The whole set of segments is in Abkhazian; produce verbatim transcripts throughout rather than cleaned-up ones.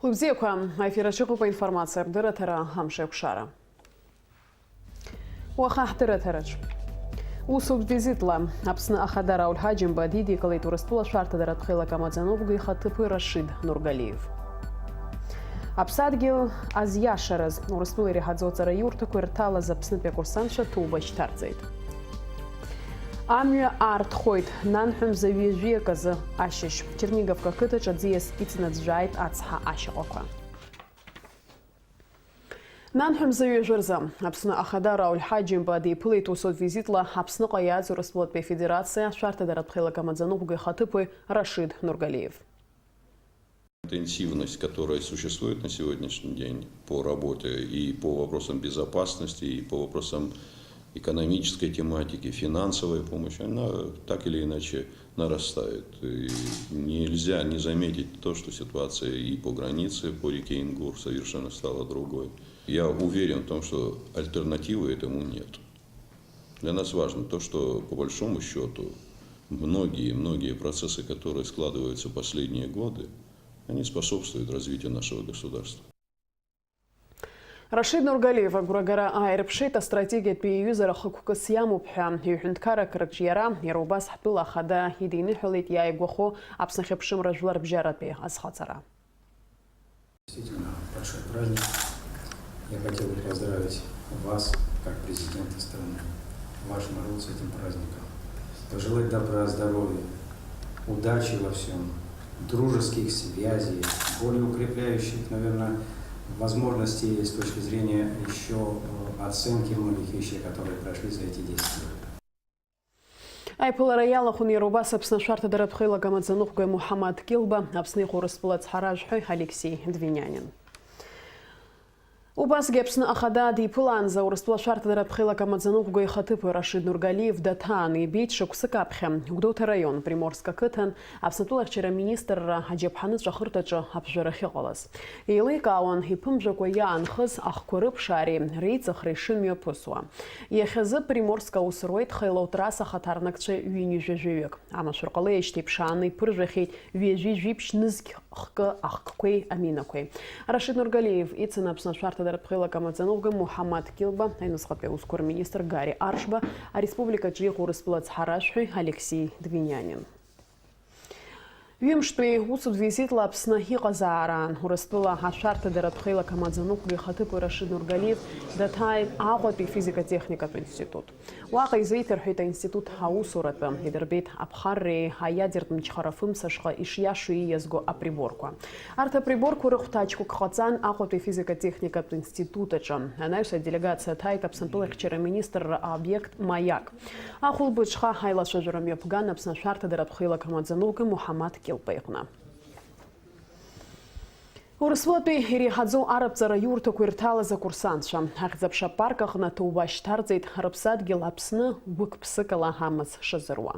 Хәылбзиақәа, аефир аҿы иҟоуп аинформациатә дырраҭара Амшеикәшара. Уаха ҳдырраҭараҿ. Усутә визитла Аԥсны Ахада Рауль Ҳаџьымба дидикылеит Урыстәыла ашәарҭадаратә хеилак амаӡаныҟәгаҩ ихаҭыԥуаҩ Рашид Нургалиев. Аԥсадгьыл азиашараз Урыстәыла иреиҳаӡоу аҵараиурҭақәа ирҭалаз Аԥснытәи акурсантцәа ҭоуба шьҭарҵеит. Амҩа аартхоит, нанҳәа мза ҩажәи аказы ашьыжь. Черниговка ақыҭаҿ аӡиас иҵнаӡәӡәааит ацҳа ашьаҟақәа. Нанҳәа мза ҩажәа рзы Аԥсны Ахада Рауль Ҳаџьымба диԥылеит усутә визитла Аԥсныҟа иааӡоу Урыстәылатәи Афедерациа ашәарҭадаратә хеилак амаӡаныҟәгаҩ ихаҭыԥуаҩ Рашид Нургалиев. Интенсивность, которая существует на сегодняшний день по работе и по вопросам безопасности, и по вопросам экономической тематики, финансовой помощи, она так или иначе нарастает. И нельзя не заметить то, что ситуация и по границе, по реке Ингур совершенно стала другой. Я уверен в том, что альтернативы этому нет. Для нас важно то, что, по большому счету, многие-многие процессы, которые складываются в последние годы, они способствуют развитию нашего государства. Рашид Нургалиев агәрагара ааирԥшит астратегиатәи иҩызара хықәкыс иамоуп ҳәа. Ҩ-ҳәынҭқаррак рҿиара, иара убас ҳтәыла ахада идиныҳәалеит иааигәахо Аԥсны ахьыԥшымра жәларбжьаратәи азхаҵара. Действительно, большой праздник. Я хотел бы поздравить вас, как президента страны, ваш народ с этим праздником. Пожелать добра, здоровья, удачи во всём, дружеских связей, более укрепляющих, наверное, возможностей с точки зрения ещё, э, оценки многих вещей, которые прошли за эти десять лет. Аиԥылара иалахәын иара убас Аԥсны ашәарҭадаратә хеилак амаӡаныҟәгаҩ Муҳаммад Кьылба, Аԥсны иҟоу Урыстәыла ацҳаражәҳәаҩ Алексеи Двинянин. Убасгьы Аԥсны Ахада диԥылаанӡа Урыстәыла ашәарҭадаратә хеилак амаӡаныҟәгаҩ ихаҭыԥуаҩ Рашид Нургалиев даҭааны ибеит шықәсык аԥхьа Гәдоуҭа араион Приморск ақыҭан Аԥснытәылахьчара аминистрра аџьаԥҳаныҵәахырҭаҿы аԥжәара ахьыҟалаз. Еиликаауан иԥымжәакәа иаанхаз ахқәа рыԥшаареи реиҵыхреи шымҩаԥысуа. Иахьазы Приморск аус руеит хеилоутрас ахаҭарнакцәа ҩынҩажәа жәаҩык. Амашәыр ҟалеижьҭеи ԥшааны иԥыржәахьеит ҩажәи жәиԥшь нызқь хкы ахкқәеи аминақәеи. Рашид Нургалиев ицын Аԥсны ашәарҭадаратә хеилак амаӡаныҟәгаҩ Муҳаммад Кьылба, аҩныҵҟатәи аусқәа рминистр Гари Аршба, ареспубликаҿы иҟоу Урыстәыла ацҳаражәҳәаҩ Алексеи Двинянин. Ҩымштәи усутә визитла Аԥсны иҟазаараан, Урыстәыла ашәарҭадаратә хеилак амаӡаныҟәгаҩ ихаҭыԥуаҩ Рашид Нургалиев даҭааит Аҟәатәи афизика-техникатә институт. Уаҟа изеиҭарҳәеит аинститут аусуратәы, идырбеит аԥхарреи аиадертә мчхара фымца ашҟа ишиашоу ииазго априборқәа. Арҭ априборқәа рыхәҭаҷқәак ҟаҵан Аҟәатәи афизика-техникатә институт аҿы. Анаҩс аделегациа ҭааит Аԥсны атәылахьчара аминистрра аобиект Маяк. Ахәылбыҽха аилацәажәара мҩаԥган Аԥсны ашәарҭадаратә хеилак амаӡаныҟәгаҩ Муҳаммад Кьылба иҟны. Урыстәылатәи иреиҳаӡоу арратә ҵараиурҭақәа ирҭалаз акурсантцәа, Ахьӡ-аԥша апарк аҟны аҭоуба шьҭарҵеит, рыԥсадгьыл Аԥсны гәык-ԥсыкала амаҵ шазыруа.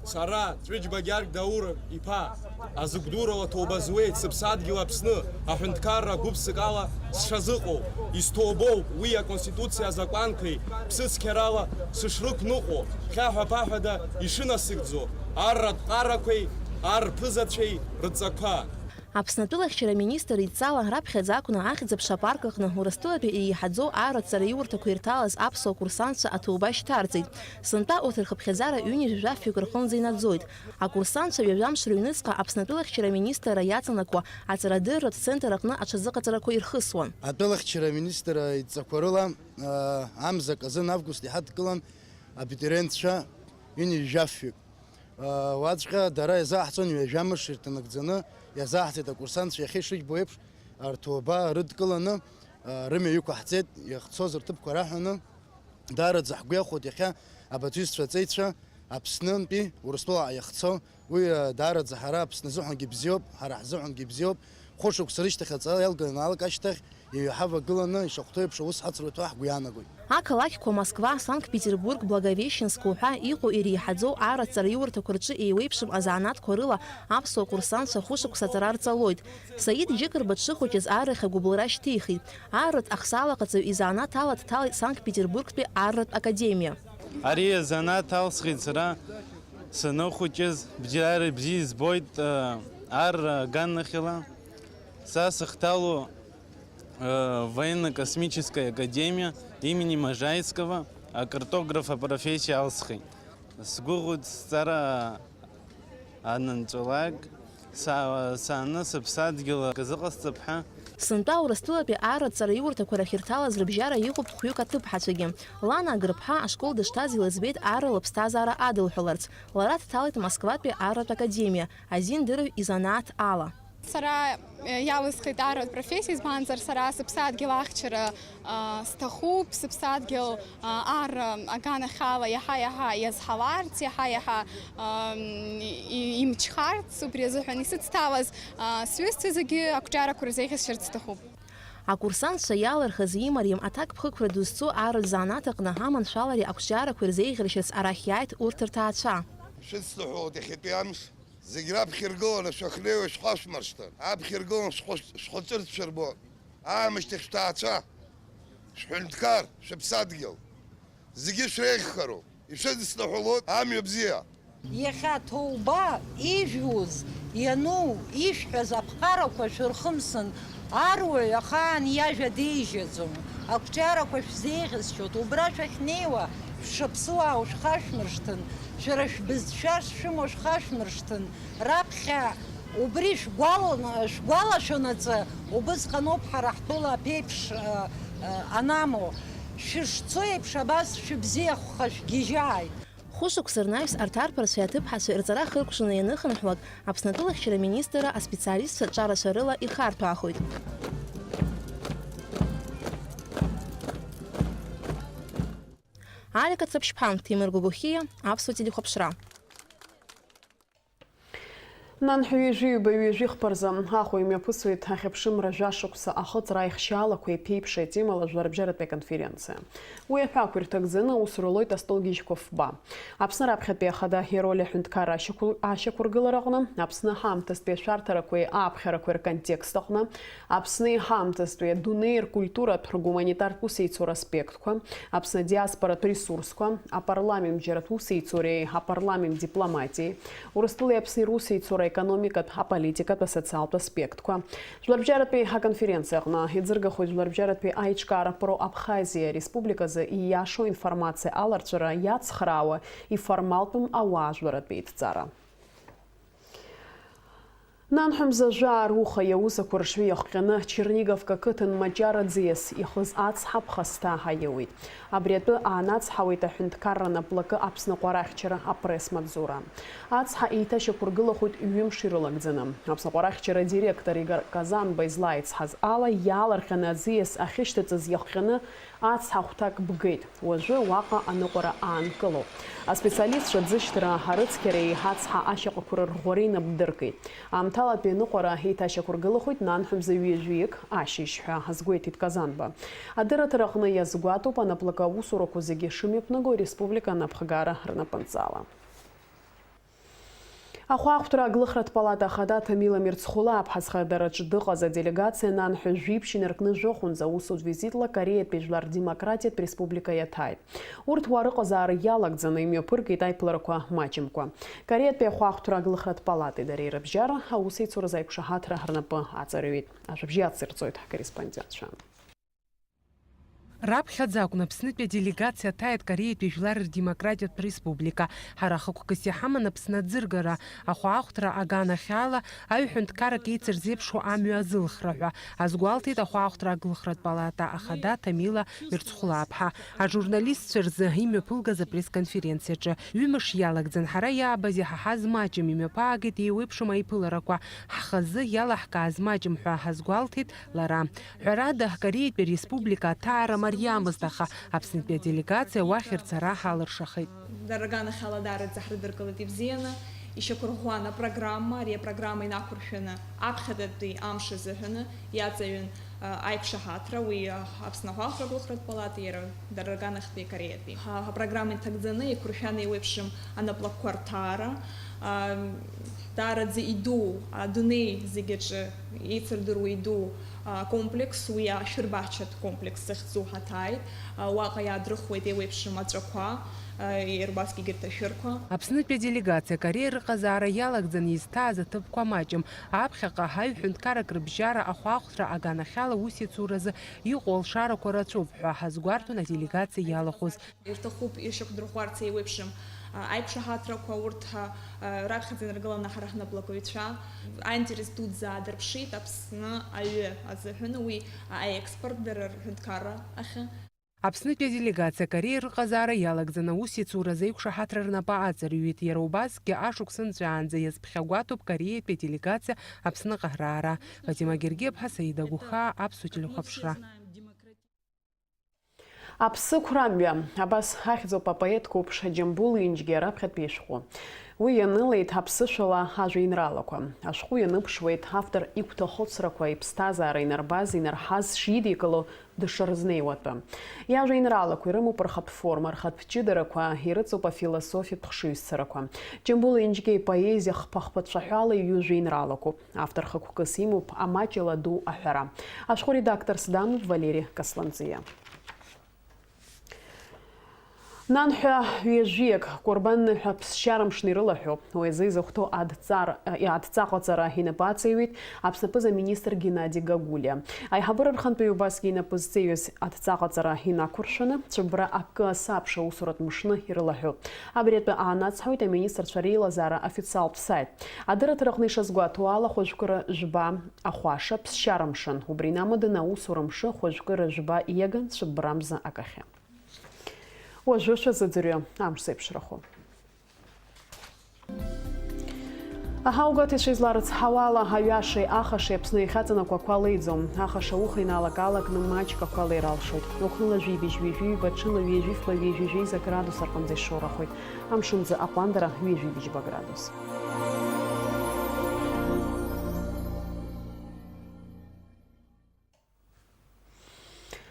Сара, Ҵәыџьба Гьаргь Даур иԥа, азыгәдуроу аҭоуба зуеит, сыԥсадгьыл Аԥсны аҳәынҭқарра гәыԥсыкала сшазыҟоу, исҭоубоуп уи аконституциа азакәанқәеи ԥсыцқьарала сышрықәныҟәо, хьаҳәа-ԥаҳәада ишынасыгӡо, арратә ҟарақәеи ар рԥызацәеи рыдҵақәа. Аԥсны атәылахьчара аминистр идҵала раԥхьаӡа акәны Ахьӡ-аԥша апарк аҟны Урыстәылатәи иреиҳаӡоу арратә ҵараиурҭақәа ирҭалаз аԥсуа курсантцәа аҭоуба шьҭарҵеит. Сынтәа урҭ рхыԥхьаӡара ҩынҩажәа фҩык рҟынӡа инаӡоит. Акурсантцәа ҩажәа мш рыҩныҵҟа Аԥсны атәылахьчара аминистрра иаҵанакуа аҵарадырратә центр аҟны аҽазыҟаҵарақәа ирхысуан. Атәылахьчара аминистрра идҵақәа рыла, аа, амза аказын август иҳадкылан абитуриентцәа ҩынҩажәа фҩык. Уаҵәҟьа дара иазааҳҵон ҩажәа мыш ирҭанакӡаны, иазааҳҵеит акурсантцәа иахьа ишыжәбо еиԥш, рҭоуба рыдкыланы, рымҩа иқәаҳҵеит, иахьцоз рҭыԥқәа раҳәаны. Даараӡа ҳгәы иахәоит иахьа абаҭисцәа аҵеицәа Аԥснынтәи Урыстәылаҟа иахьцо, уи даараӡа ҳара Аԥсны азыҳәангьы бзиоуп, ҳара ҳзыҳәангьы бзиоуп. Хәышықәса рышьҭахь аҵара иалганаалак ашьҭахь, Иҩаҳавагыланы ишахәҭоу еиԥш аус ҳацроуеит ҳәа ҳгәы иаанагоит. Ақалақьқәа Москва, Санкт-Петербург, Благовещенск уҳәа иҟоу иреиҳаӡоу арратә ҵараиурҭақәа рҿы еиуеиԥшым азанааҭқәа рыла аԥсуа курсантцәа хәышықәса аҵара рҵалоит. Саид Џьыкырба дшыхәыҷыз аррахь агәыбылра шьҭихит. Арратә ахсаалаҟаҵаҩ изанааҭ ала дҭалеит Санкт-Петербургтәи арратә академиа. Ари азанааҭ алсхит сара Саныхәыҷыз бџьар бзиа избоит, э, ар аганахьала. Са сыхҭалоу, э, военно-космическая академия имени Можайского акартограф апрофессиа алсхит. Сгәыӷуеит сҵара анынҵәалак, са-, сааны сыԥсадгьыл акы зыҟасҵап ҳәа. Сынтәа Урыстәылатәи арратә ҵараиурҭақәа рахь ирҭалаз рыбжьара иҟоуп хәҩык аҭыԥҳацәагьы. Лана Агрыԥҳа ашкол дышҭаз илыӡбеит арра лыԥсҭазаара адылҳәаларц. Лара дҭалеит Москватәи арратә академиа, азиндырҩ изанааҭ ала. Сара, э, иалысхит арратә профессиа, избанзар, сара сыԥсадгьыл ахьчара, а, сҭахуп, сыԥсадгьыл, а, ар, а, аганахьала иаҳа-иаҳа иазҳаларц, иаҳа-иаҳа, ам, и-, имчхарц, убри азыҳәан исыцҭалаз, а, сҩызцәа зегьы ақәҿиарақәа рзеиӷьасшьарц сҭахуп. Акурсантцәа иалырхыз имариам аҭакԥхықәра ду зцу арратә занааҭ аҟны аманшәалареи ақәҿиарақәеи рзеиӷьаршьарц арахь иааит урҭ рҭаацәа. Шәыцлаҳәоит иахьатәи амш. Зегь раԥхьа иргыланы шәахьнеиуа шәхашәмыршҭын. Аԥхьа иргыланы шәхәы-, шәхәыҷырц шәырбон. Аамышьҭахь шәҭаацәа, шәҳәынҭқар, шәыԥсадгьыл. Зегьы шәреиӷьхароуп. Ишәыдысныҳәалоит амҩа бзиа. Иахьа ҭоуба ижәуз, иану, ишәҳәаз аԥҟарақәа шәырхымсын, аруаҩ ахаан иажәа деижьаӡом. Ақәҿиарақәа шәзеиӷьасшьоит, убра шәахьнеиуа, шәшаԥсуаа ушәхашәмыршҭын, шәара шәбызшәа шшәымоу шәхашәмыршҭын, раԥхьа убри шәгәалон-, шәгәалашәонаҵы, убысҟаноуп ҳара ҳтәыла аԥеиԥш, ы, ы, анамоу. Шәышцо еиԥш абас шәыбзиахәха шәгьежьааит. Хәышықәса рнаҩс арҭ арԥарцәеи аҭыԥҳацәеи рҵара хыркәшаны ианыхынҳәлак, Аԥсны атәылахьчара министрра аспециалистцәа ҿарацәа рыла ихарҭәаахоит. Алика Цаԥшьԥа, Ҭемыр Гогохиа, Аԥсуа телехәаԥшра. Нанҳәа ҩажәи ҩба ҩажәи хԥа рзы Аҟәа имҩаԥысуеит ахьыԥшымра жәашықәса ахыҵра аихшьаалақәа иԥеиԥши атемала жәларбжьаратәи аконференциа. Уи аҳәаақәа ирҭагӡаны аус рулоит астолгьежьқәа фба. Аԥсны раԥхьатәи ахада Ероль аҳәынҭқарра ашьақәыр-, ашьақәыргылараҟны, Аԥсны ҳаамҭазтәи ашәарҭарақәеи ааԥхьарақәеи рконтекст аҟны, Аԥсни ҳаамҭазтәи адунеи ркультуратә, ргуманитартә усеицура аспектқәа, Аԥсны адиаспоратә ресурсқәа, апарламент бџьаратә усеицуреи апарламент дипломатиеи, Урыстәылеи Аԥсни русеицура аекономикатә, аполитикатә, асоциалтә аспектқәа. Жәларбжьаратәи аконференциа аҟны иӡыргахоит Жәларбжьаратәи аиҿкаара Про-Абхазиа республиказы ииашоу информациа аларҵәара иацхраауа иформалтәым ауаажәларратә еидҵара. Нанҳәа мза жәаа руха иаузақәа ршҩы иахҟьаны Черниговка қыҭан Маҷара ӡиас ихыз ацҳа ԥхасҭа аиуит. Абри атәы аанацҳауеит аҳәынҭқарра наплакы Аԥсны аҟәарахьчара апресс-маҵзура. Ацҳа еиҭашьақәыргылахоит ҩымш ирылагӡаны. Аԥсны аҟәарахьчара адиректор Игор Казанба излаицҳаз ала, иаалырҟьаны аӡиас ахьышьҭыҵыз иахҟьаны ацҳа хәҭак бгеит. Уажәы уаҟа аныҟәара аанкылоуп. Аспециалистцәа ӡышьҭра арыцқьареи ацҳа ашьаҟақәа рырӷәӷәареи нап дыркит. Аамҭалатәи аныҟәара еиҭашьақәыргылахоит нанҳәа мза ҩажәиҩык ашьыжьҳәа, азгәеиҭеит Казанба. Адырраҭара аҟны иазгәаҭоуп анаплакы аусурақәа зегьы шымҩаԥнаго ареспублика анапхгара рнапынҵала. Ахәаахәҭра аглыхратә палата ахада Ҭамила Мирцхәлаԥҳа зхадараҿ дыҟаз аделегациа нанҳәа жәиԥшь инаркны жәохәынӡа аусутә визитла Кореатәи Жәлар Рдемократиатә Республика иаҭааит. Урҭ уа рыҟазаара иалагӡаны имҩаԥыргеит аиԥыларақәа маҷымкәа. Кореатәи ахәаахәҭра аглыхратә палатеи дареи рыбжьара аусеицуразы аиқәшаҳаҭра рнапы аҵарҩит. Ажәабжь иацырҵоит ҳкорреспондентцәа. Раԥхьаӡа акәын Аԥснытәи аделегациа аҭааит Кореатәи Жәлар Рдемократиатә Республика. Ҳара хықәкыс иҳаман Аԥсны аӡыргара, ахәаахәҭра аганахьала аҩ ҳәынҭқаррак еицырзеиԥшу амҩа азылхра ҳәа, азгәалҭеит ахәаахәҭра аглыхратә палата ахада Ҭамила Мирцхәлаԥҳа. Ажурналистцәа рзы имҩаԥылгаз апресс-конференциаҿы ҩымш иалагӡан ҳара иаабаз иҳаҳаз маҷым имҩаԥаагеит еиуеиԥшым аиԥыларақәа, ҳхазы иалаҳкааз маҷым ҳәа ҳазгәалҭеит лара. Ҳәарада, Кореатәи Республика аҭаара мариамызт, аха Аԥснытәи аделегациа уахь рцара ҳалыршахеит. Дара рганахьала даараӡа ҳрыдыркылеит ибзианы, ишьақәырӷәӷәан апрограмма, ари апрограмма инақәыршәаны аԥхьатәи амш азыҳәаны иаҵаҩын, а, аиқәшаҳаҭра, уи, а, Аԥсны ахәаахәҭра аглыхратә палата, иара дара рганахьтәи Кореатәи. Ҳа, ҳапрограмма инҭагӡаны, еиқәыршәаны еиуеиԥшым анаплакқәа рҭаара, Даараӡа идуу, адунеи зегьы аҿы еицырдыруа идуу комплекс, уи ашәырбаҳчатә комплекс захьӡу ҳаҭааит. Уаҟа иаадрыхуеит еиуеиԥшым аҵәақәа, убасгьы егьырҭ ашәырқәа. Аԥснытәи аделегациа Кореиа рыҟазаара иалагӡаны изҭааз аҭыԥқәа маҷым. Аԥхьаҟа ҳаҩ ҳәынҭқаррак рыбжьара ахәаахәҭра аганахьала ус иацуразы иҟоу алшарақәа рацәоуп ҳәа ҳазгәарҭон аделегациа иалахәыз. Ирҭахуп ишьақәдырӷәӷәарц еиуеиԥшым, а, аиқәшаҳаҭрақәа урҭ, а, а, раԥхьаӡа инаргыланы ҳара ҳнаплакыҩцәа аинтерес дуӡӡа аадырԥшит Аԥсны аҩы азыҳәан, уи, а, аекспорт дара рҳәынҭқарра ахь. Аԥснытәи аделегациа Кореиа рыҟазаара иалагӡаны аус иацуразы аиқәшаҳаҭра рнапы аҵарҩит. Иара убасгьы ашықәс нҵәаанӡа иазԥхьагәаҭоуп Кореиатәи аделегациа Аԥсныҟа раара. Фатима Гергиаԥҳа, Саида Гәхаа, Аԥсуа телехәаԥшра. Аԥсықәра амҩа, абас ахьӡуп апоет қәыԥш Џьамбул Инџьгьа раԥхьатәи ишәҟәы. Уи ианылеит аԥсышәала ажәеинраалақәа. Ашәҟәы ианыԥшуеит автор игәҭахәыцрақәа, иԥсҭазаара инарбаз, инарҳаз шидикыло дышрызнеиуатәы. Иажәеинраалақәа ирымоуп рхатә форма, рхатә ҷыдарақәа, ирыҵоуп афилософиатә хшыҩзцарақәа. Џьамбул Инџьгьа ипоезиа хԥа-хԥацәаҳәала иҩу жәеинраалақәоуп. Автор хықәкыс имоуп амаҷала ду аҳәара. Ашәҟәы редакторс дамоуп Валери Касланҵиа. Нанҳәа ҩажәиак, Кәырбан ныҳәа ԥсшьара мшны ирылаҳәоуп. Уи азы изыхәҭоу адҵар-, адҵаҟаҵара инапы аҵаҩит Аԥсны аԥыза-министр Геннади Гагулиа. Аиҳабыра рхантәаҩы убасгьы инапы зҵаҩыз адҵаҟаҵара инақәыршәаны Цәыббра акы асабша усуратә мшны ирылаҳәоуп. Абри атәы аанацҳауеит аминистрцәа реилазаара официалтә саит. Адырраҭараҟны ишазгәаҭоу ала, хәажәкыра жәба ахәаша ԥсшьара мшын. Убри инамаданы аусура мшы хәажәкыра жәба иаган Цәыббрамза акахьы. Уажәы шәазыӡырҩы амш зеиԥшрахо. Аҳаугәаҭаҩцәа изларыцҳауа ала, аҩашеи ахашеи Аԥсны иахьаҵанакуа ақәа леиӡом. Ахаша ауха иналак-аалакны маҷк ақәа леир алшоит. Уахынла жәибжь, ҩажәиҩба, ҽынла ҩажәифба, ҩажәижәеиза градус рҟынӡа ишоурахоит. Амшынӡы аҟәандара ҩажәи быжьба градус.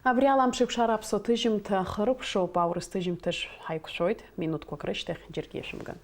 Абри ала амш еиқәшара аԥсуа ҭыжьымҭа хыркәшоуп, аурыс ҭыжьымҭаҿ ҳаиқәшәоит, минуҭқәак рышьҭахь џьаргьы ишәымган.